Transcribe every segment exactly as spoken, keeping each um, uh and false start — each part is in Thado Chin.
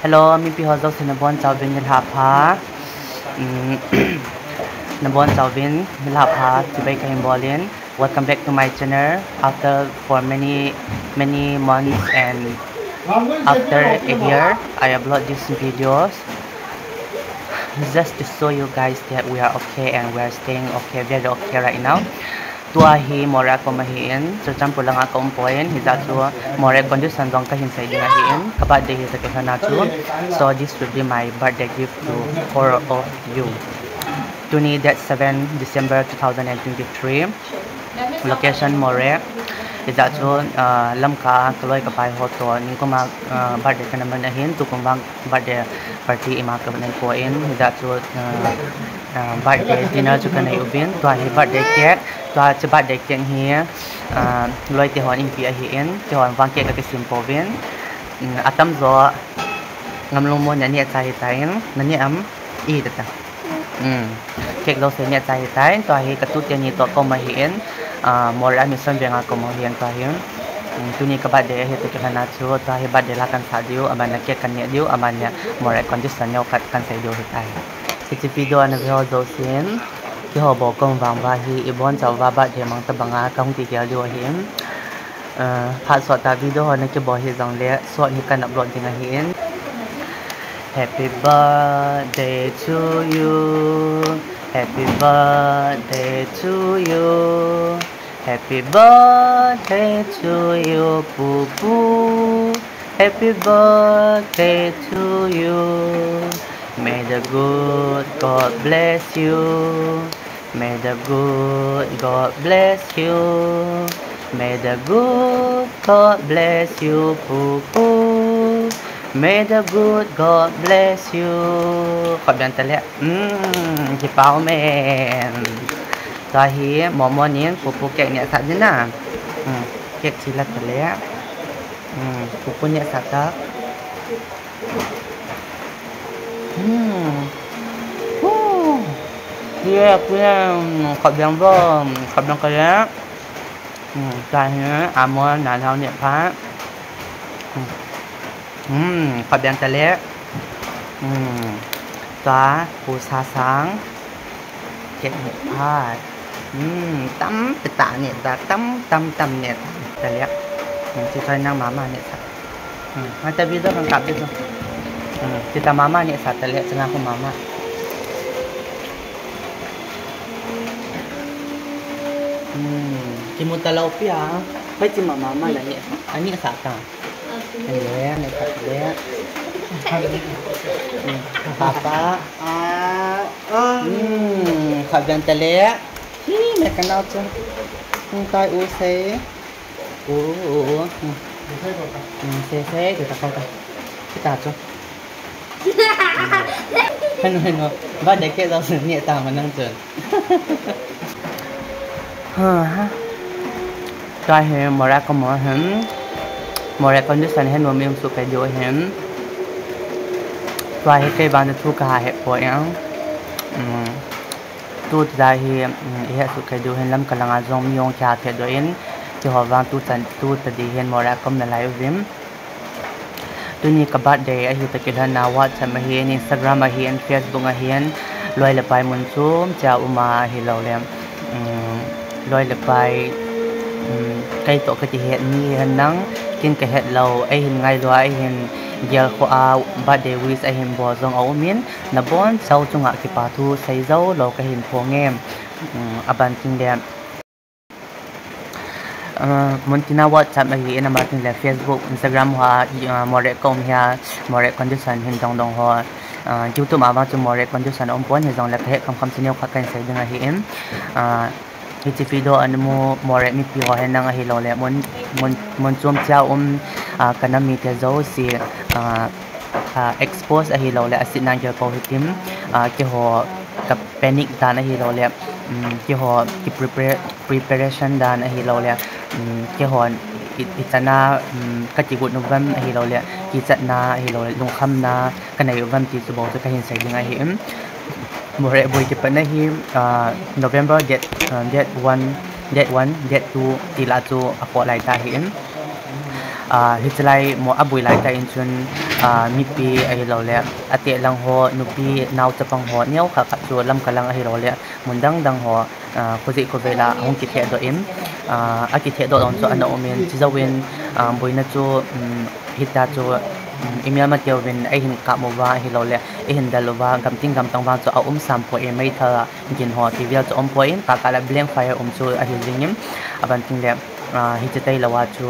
Hello, mipi ho jouse nabonchauvin nilhah pha. Mm, nabonchauvin nilhah pha, chibai kahin bolin. Welcome back to my channel. After for many, many months and after a year, I upload these videos just to show you guys that we are okay and we are staying okay, very okay right now. Tua hi Moreh a ka um ahin, Churachandpur langa ka um poi, hijeh chun Moreh condition jong kahin sei ding ahin, ka birthday hi toh kilhonna chu. So this will be my birthday gift to all of you. Tuni date seven December two thousand and twenty-three. Location Moreh. Hijeh chun, ah, Lamka a ka loi ka pai ho toh, nikuma, ah, birthday kana man ahin, tukum vang birthday party ima ka nei poi, hijeh chun, ah, ah, birthday dinner chu ka nei uvin, tua hi birthday cake, tua chu birthday cake hi, ah, loi te hon eipeh ahin, keiho vang cake ka kisem pouvin, mm, atamjo Ngamlungmon in aneh chai ahitai, naneh am, i tata. Mm. Cake jouse neh chai ahitai, tua hi ka tute ni toh ka um ahin, ah, Moreh a Mission Veng a ka um ahin, tua hi. Mm, tuni ka birthday ahi toh kilhonna chu, tua hi birthday la kan sah diu, aban le cake kan neh diu, aban le Moreh condition neo khat kan sei diu ahitai. Hiche video ana ve ho jousen, keiho bou ka um vang uva hi, ibonchauva birthday mang tabanga kahung kigel diu ahin. Ah, phat sot a video ho na kibol hih jongle, sot hi kan upload ding ahin. Happy birthday to you. Happy birthday to you. Happy birthday to you, Pupu. Happy birthday to you. May the good God bless you. May the good God bless you. May the good God bless you, Pupu. May the good God bless you. Khut beng tale. Mm, kipah umen. Tua hi, Moreh in, Pupu cake nehsah ding na. Mm, cake chu la tale. Mm, Pupu nehsah ta. Hmm. Woo. Kuya, kuya, hmm, khut beng vo, hmm, khut beng kale. Hmm, tua hi, amo, nanao neh pha. Hmm. Hmm, khut beng tale. Hmm. Tua, pu sa sang. Cake neh pha. Hmm, tam, peta neh ta, tam, tam, tam neh ta. Tale. Hmm, chuti chun nang mama nehsah. Hmm, hita video kan kap ding chu. Hmm, chuti mama nehsah tale, chuna khu mama. Hmm, kimu talou pi a. Hoiche mama la neh, anehsah ta. Tale, nehsah tale. Hmm, papa. Ah, ah. Hmm, khut beng tale. Hi, me kanao chu. Hmm, tai u sei. Oh, oh, oh. Hmm. Hmm, se, se, se, ta, ta, ta. Kita chu. Hmm. Hanu, hanu. Birthday cake jouse neh ta ma nang chun. Ha, ha. Tua hi Moreh ka um ahin. Moreh condition hi nom i um soh kei diu ahin. Tua hi kei vang thu kaha hih poi. Hmm. Tuta hi, um, i hetsah kei diu hin Lamka langa jong mi hung kiha thei doh in, keiho vang tuchan, tuta di hin Moreh a ka um nalai uvin. Tuni ka birthday ahi toh kilhonna WhatsApp ahin, Instagram ahin, Facebook ahin, loi le pai mun chom chea um ahi lou le, um, loi le pai, um, kei toh ka kihet mi hen lang, ken ka het lou, eihin ngailua, eihin gel kho a, birthday wish ahin bol jong a um in, Nabonchau chunga kipa thu sei jou lou kahin phong e. Um, aban tin le, uh, mun tina WhatsApp ahi in, aban tin le Facebook, Instagram hoa, uh, Moreh ka um hia, Moreh condition hin dong dong ho. Uh, YouTube a vang chu Moreh condition a um pon, hijongle ka het kham kham chu neo khat kahin sei ding ahi in. Uh, Hiche video a namu Moreh mipi ho hen lang ahi lou le, mun, mun, mun chom chea um, ah, ka nam mite jouse, ah, ah, expose ahi lou le, asetna gel pou hitin, ah, keiho ka panic dan ahi lou le, um, keiho ki prepare, preparation dan ahi lou le, um, keiho i, ichan a, um, ka kigot uvam ahi lou le, kichatna ahi lou le, lungkhamna ka nei uvam ti chu bou chu kahin sei ding ahi in. Moreh boi kipatna hi, ah, November date, ah, date one, date one, date two ti lah chu a pot lai ta ahi in. Ah, hiche lai mo a boi lai ta in chun, Ah, mipi ahilouleh, ateh lang ho, nupi nao chapang ho, neo khat khat chu Lamka lang ahilouleh, mun dang dang ho, ah, khojeh khovei la hung kithehdoh in, ah, akithehdoh dong chu ana um in, chujouvin, ah, boina chu, um, hitia chu, um, imelma teuvin eihin kap uva ahilouleh, eihin del uva, gam teng gam teng vang chu aum sam poi, meithal a gin ho ti vel chu aum poi, kah kah le blank fire um chu ahi jing in, aban teng le, ah, hiche tailou a chu,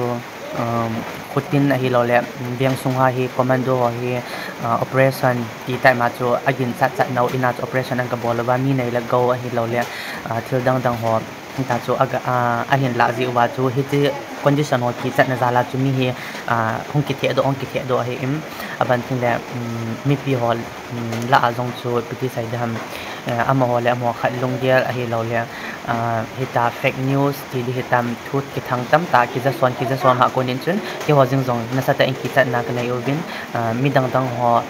um, khutin ahilouleh, veng sunga hi commando ho hi, ah, operation ti time a chu aginchat chat nau in a chu operation ana bol uva, mi nei le gou ahilouleh, ah, thil dang dang ho, hitia chu aga, ah, ahin lah jeh uva chu hiche condition ho kichatna jal a chu mi hi, ah, hung kithehdoh, hung kithehdoh ahi in, aban teng le, um, mipi ho, um, lah a jong chu ipi ti sei ding ham, eh, amaho le amaho khat lunggel ahilouleh, ah, hitia fake news ti ding hitam, thu kithang tamtah kija son, kija son ha kon in chun, keiho jeng jong nasatah in kichatna kanei uvin, ah, mi dang dang ho,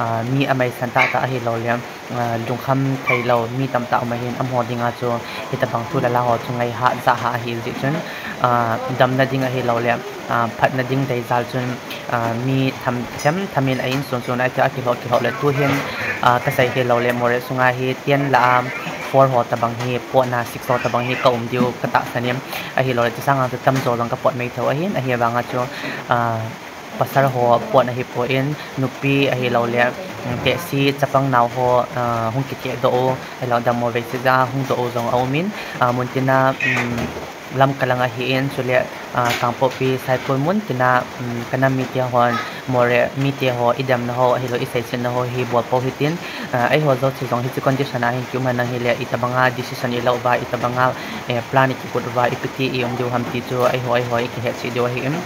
ah, mi amaisan tahtah ahilouleh, ah, lungkham theilou mi tamtah um ahin, amaho dinga chu hitabang thu le la ho chu ngai hah, ja hah ahi jeh chun, ah, damna ding ahilouleh, ah, phatna ding dei jal chun, ah, mi tham, them tham in a insung sung a chu akilhoh kilhoh le tuhin, ah, kasei hilouleh Moreh sunga hi ten lah a four ho tabang hi potna, six ho tabang hi kaum diu katahsan in, ahilouleh chusanga chu tamjo jong kapot mai thou ahin, ahivanga chu, ah, pasal ho potna hipoi, nupi ahilouleh, um, tehse chapang nao ho, ah, hung kithehdoh u, ahilou dammo veise ja hung doh u jong aum in, ah, muntina, um, Lamka lang ahin, chule, ah, Kangpokpi, Saikul muntina, um, kanam mite hon, Moreh mite ho, idemna ho, ahilou iseisetna ho hi bol pou hitin, ah, eiho jouse jong hiche condition a hin kium henlang hile, itabanga decision ilah uva, itabanga, eh, plan ikigot uva, ipi ti ium diu ham ti chu eiho, eiho ikihetchet diu ahi in.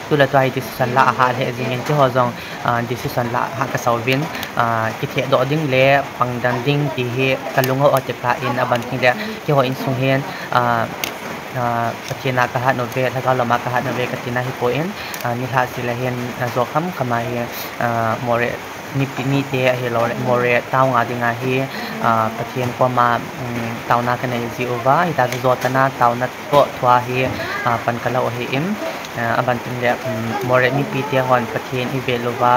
Tule tua hi decision lah ahah lheh jing in, keiho jong, ah, decision lah hah kasa uvin, ah, kithehdoh ding le pangdan ding ti hi kalung a ot kikah in, aban teng le keiho insung hin, ah, ah, Pathen a kahat uve, lhagao lama kahat uve katina hipoi, ah, nilhah sel a hin, ah, jo kham kham a hi, ah, Moreh mipi mite ahilouleh Moreh town a dinga hi, ah, Pathen koma, um, taona kanei ji uva, hitia chu jo tah a taona toh thua hi, ah, pan kala u ahi in, ah, aban teng le, um, Moreh mipite hon Pathen ivel uva,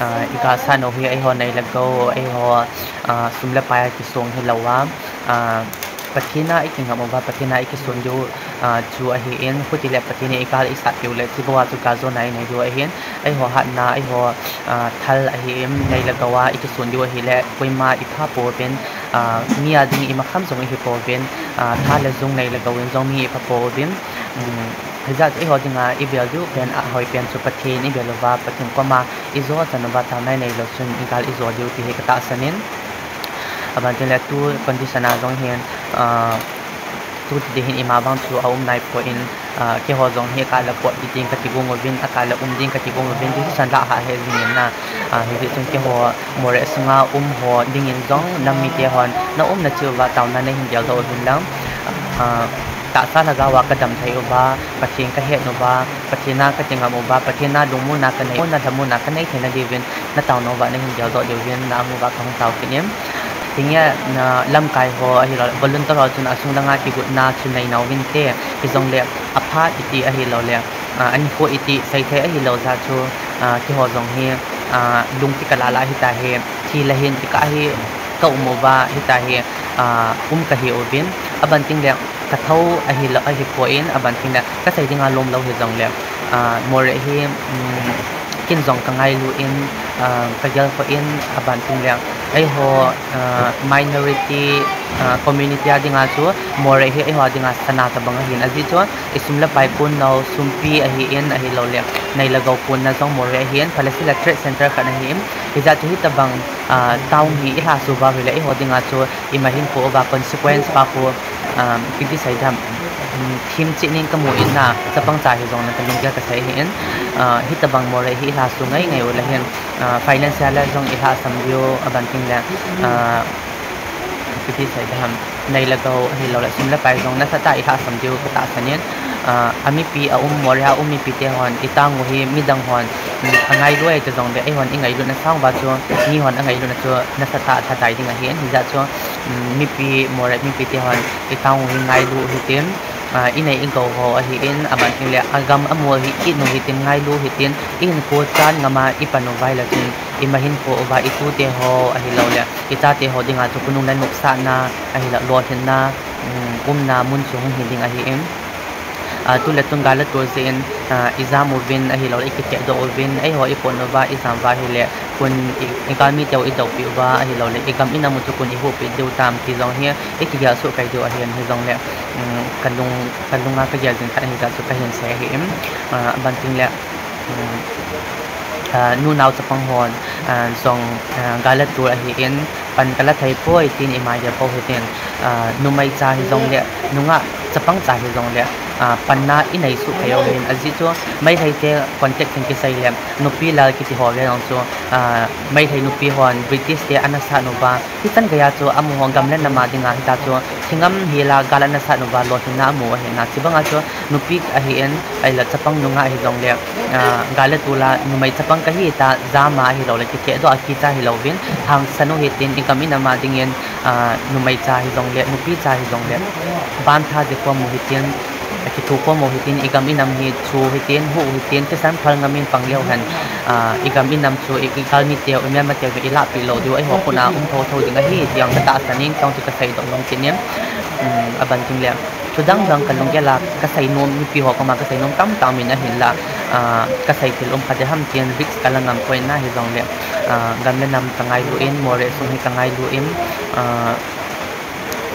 ah, igalsat u hi eiho nei le gou, eiho, ah, sum le pai a kisong hilou a, ah, Pathen a ikingam uva, Pathen a ikisun diu, ah, chu ahi in, chutile Pathen in igal isat diu le, chubou a chu galjona inei diu ahin, eiho hatna, eiho, ah, thal ahi in, nei le gou a ikisun diu ahile, koima ipha pouvin, ah, mi a ding imakham jong ihi pouvin, ah, tha le jung nei le gou in jong mi ipha pouvin, um, hijeh chun eiho dinga ivel diu pen, ahoi pen chu Pathen ivel uva, Pathen koma ijo chan uva, taona inei lou chun igal ijo diu ti hi katahsan in. Aban teng le tu condition a jong hin, ah, tu ti ding hin ima vang chu aum naipoi, ah, keiho jong hi akah le pot ding kati gong uvin, akah le um ding kati gong uvin, decision lah hah lheh jing in na, ah, hijeh chun keiho Moreh sunga um ho dingin jong nam mite hon na umna cheh uva taona nahin geldoh uvin lang, ah, tahsa lhagao a kadam thei uva, Pathen kahet uva, Pathen a kakingam uva, Pathen a lungmonna kanei, monna lhamonna kanei theina diuvin, nataona uva nahin geldoh diuvin na um uva kahung tao kit in. Tinge, na lamkai ho ahilou, volunteer ho chun asung langa kigotna chu nei nauvinte, hijongle apha iti ahiloule, ah, anikho iti seithei ahilou jeh chu, ah, keiho jong hi, ah, lung kikal a la hita hi, thi le hin kikah hi kaum uva hita hi, ah, um kahi uvin, aban teng le kathou ahilou, ahipoi, aban teng le kasei dinga lomlou hijongle, ah, Moreh hi, um, ken jong kangailu in, ah, kagelkhoh in, aban teng le eiho, ah, minority, ah, community a dinga chu Moreh hi eiho a dinga sana tobang ahin, ajeh chu isum le pai pon nau sumpi ahin, ahiloule nei le gou ponna jong Moreh ahin, phalesile trade center khat ahin, hijeh chu hitobang, ah, town hi ilhahsuh uva ahile eiho dinga chu ima hinkho uva consequence pa khu, ah, ipi ti sei ding ham, um, themchet nin kamu in na, chapang cha hijongle kalunggel kasei ahin, ah, hitobang Moreh hi ilhahsuh ngai ngai u le hin, ah, financial a jong ilhahsam diu, aban teng le, ah, ipi ti sei ding ham, nei le gou ahiloule sum le pai jong nasatah a ilhahsam diu katahsan in, ah, amipi aum, Moreh a um mipite hon itang u hi midang hon, um, angailu ahi ti jongle eihon ingailutna sang uva chu, mihon angailutna chu nasatah a lhadai ding ahin, hijeh chu, um, mipi, Moreh mipite hon itang u hi ngailu hitin, Ah, inei igou ho ahin, aban tengle agam amu hi, inu hitin, ngailu hitin, ihinkho chan ngama ipan uva ahile chun, imahinkho uva itute ho ahiloule ichate ho dinga chu khonung le nopsahna ahilou lolhinna, um, umna mun chu hung hi ding ahin. Ah, tule chun gal le tol jeh in, ah, ijam uvin ahiloule ikikehdoh uvin, eiho ipon uva ijam uva ahile, kon i, igalmiteu idoupi uva ahiloule igam inam u chu kon ihuhpeh diu tam ti jong hi ikigel soh kei diu ahin, hijongle, um, kalung, kalunga kagel jing khat ahijeh chu kahin sei ahin, ah, aban tengle, um, ah, nu nao chapang hon, ah, jong, ah, gal le tol ahin, pan kala theipoi tin imai deh pou hitin, ah, numei cha hijongle, nungah chapang cha hijongle, ah, panna inei soh kei u ahin, ajeh chu Meiteite context in kisei le, nupi lal kiti ho ve jong chu, ah, Meitei nupi hon British te ana sat uva, hichan geiya chu amaho gam le nam a dinga hita chu thingam hela gal ana sat uva lolhinna amu ahin, chubanga chu nupi ahin, ahile chapang nungah hijongle, ah, gal le tol a numei chapang kahi ta jama ahiloule kikehdoh a kicha hilouvin, hangsan u hitin, igam inam a dingin, ah, numei cha hijongle, nupi cha hijongle, bantha jeh khom u hitin, akitho khom u hitin, igam inam hi chu hitin, huh u hitin, thisan phal ngamin pang leu hen, ah, igam inam chu i, igalmiteu, imelmateu hi ilahpeh lou diu, eiho khut a um thouthou ding ahi ti jong katahsan in, chujong chu kaseidoh nom kit in, um, aban tengle, thu dang dang kalunggel a kasei nom, mipi ho koma kasei nom tamtah umin ahinla, ah, kasei thil um khat ding ham tin risk kala ngam poi na hijongle, ah, gam le nam kangailu in, Moreh sung hi kangailu in, ah,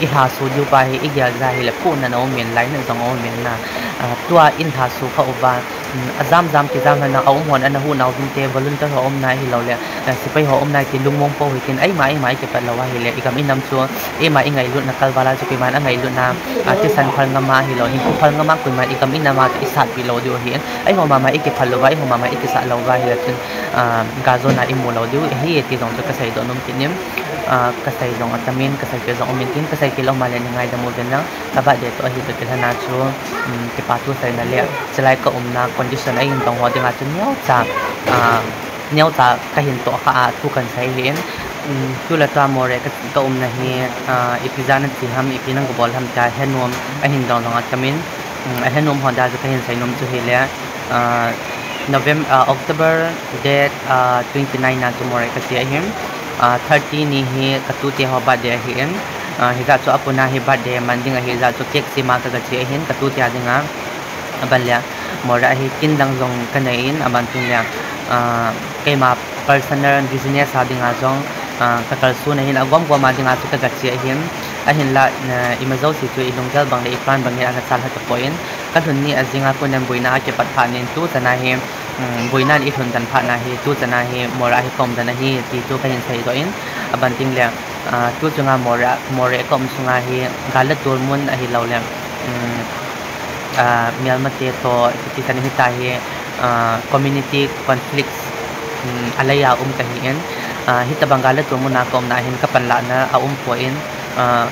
ilhaso diu pa hi igel jeh a hile phuhna aumin, lainat jong aumin na, ah, tua in lhaso kha uva, um, ajam jam kijam lhon a aum hon ana huhnau ding te, volunteer ho umna ahiloule, ah, sepai ho umna ti lungmong pou hitin, eima eima ikipat lou ahile igam inam chu, eima ingailutna kalval a chu koiman angailutna, ah, thisan phal ngam a ahilou, hinkho phal ngam a koiman igam inam a chu isatpeh lou diu ahin, eiho mama ikiphal louva, eiho mama ikisat louva ahile chun, ah, galjona imu lou diu ahi ti jong chu kaseidoh nom kit in, ah, kasei jong atamin, kasei kit jong umin tin, kasei kit lou ma le nei ngaidam uvin lang, ka birthday toh ahi toh kilhon a chu, um, kipa thu seina le, chulai kaumna condition a in dong ho dinga chu neocha, ah, neocha kahin toh kha a thu kahin sei ahin, um, tule tua Moreh ka, kaumna hi, ah, ipi jeh a nache ham, ipi nang kabol ham tia henom ahin dong jong atamin, um, ahenom ho dia chu kahin seinom chu hile, ah, November, ah, October date, ah, twenty nine a chu Moreh kache ahin, ah, thirty ni hi katute ho birthday ahin, ah, hijeh chun apuna hi birthday man ding ahijeh chun cake sem a kagache ahin katute a dinga, aban le, Moreh a hi kin dang jong kanei in, aban tengle, ah, keima personal business a dinga jong, ah, kakalson ahin, agom gom a dinga chu kagache ahin, ahinla, ah, ima jouse chu ilunggel bang le iplan bang hi ana chalha tapoi in, kalhun ni ajing a konin boina a kipat phat in tuchan a hi, um, boina in ilhun den phat na hi, tuchan a hi Moreh a hi kaum den ahi ti chu kahin seidoh in, aban tengle, ah, tuchunga Moreh, Moreh kaum sunga hi gal le tol mun ahiloule, um, ah, melmate toh, iti kani hita hi, ah, community conflicts, um, alei a um kahin, ah, hitobang gal le tol mun a kaumna hin kapanlahna aumpoi in, ah,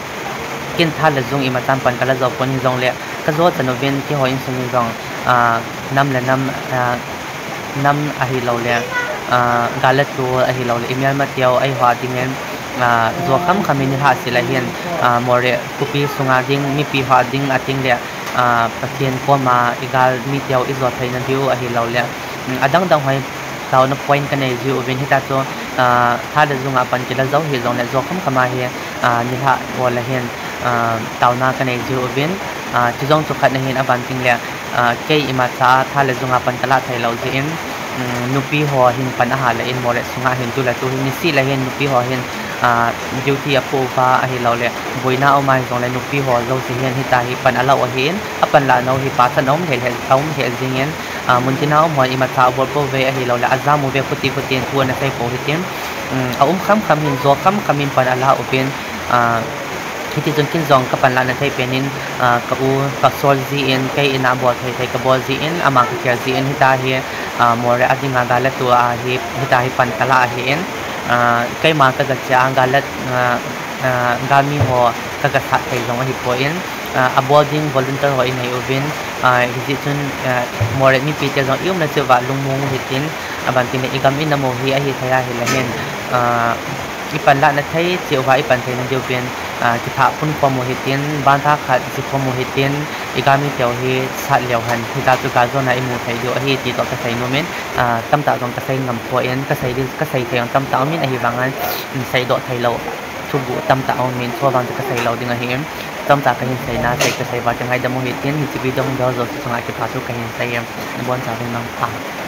kin tha le jung imacha pan kala jou pon hijongle, kajo chan uvin keiho insung in jong, ah, nam le nam, ah, nam ahiloule, ah, gal le tol ahiloule imelmateu eiho a dingin, ah, jo khamkham in ilhahsel ahin, ah, Moreh khopi sunga ding mipi ho a ding atengle, ah, Pathen koma igalmiteu ijo theina diu ahiloule, um, adang dang ho hi taona point kanei jiuvin hita chu, ah, tha le jung a pan kila jou hijongle jo khamkham a hi, ah, nilhah bol ahin, ah, taona kanei jiuvin, ah, chujong chu khat ahin aban tengle, ah, kei imacha a tha le jung a pan kalah theilou jeh in, um, nupi ho hin pan ahahlah in Moreh sunga hin tule tu hi niseh le hin nupi ho hin, ah, duty apoh uva ahiloule boina aum a hijongle nupi ho jouse hin hita hi pan alah u ahin, apanlah nau hi pachat aum lheh lheh, aum lheh jingin, ah, muntina um hon imacha abol pouve ahiloule ajam uve khuti khutin thu ana sei pou hitin, um, aum khamkham hin jo khamkham in pan alah uvin, ah, hitichun kin jong kapanlahna thei pen in, ah, ka u kasol jin, kei in a bol thei thei kabol jin, ama kagel jin hita hi, ah, Moreh a dinga gal le tol a hi, hita hi pan kalah ahin, ah, keima kagache a gal le, ah, ah, galmi ho kagasat thei jong ahipoi in, ah, abol ding volunteer ho inei uvin, ah, hijeh chun, ah, Moreh mipite jong iumna cheh uva lungmong u hitin, aban tengle igam inam u hi ahithei ahile hin, ah, ipan lahna thei cheh uva ipan theina diuvin, ah, kiphah phun khom u hitin, bantha khat ji khom u hitin, igalmi teu hi sat leu hen, hijeh chun gal jona imu thei diu ahi ti toh kasei nomin, ah, tamtah jong kasei ngam poi, kasei di, kasei thei jong tamtah umin ahivangin, um, seidoh theilou thuguh tamtah umin, chuvang chu kasei lou ding ahi. Chomcha kahin seina, sei kasei uva kingaidam u hitin, hiche video hung vel jouse chunga kipathu kahin sei e, nabonchauvin mangpha.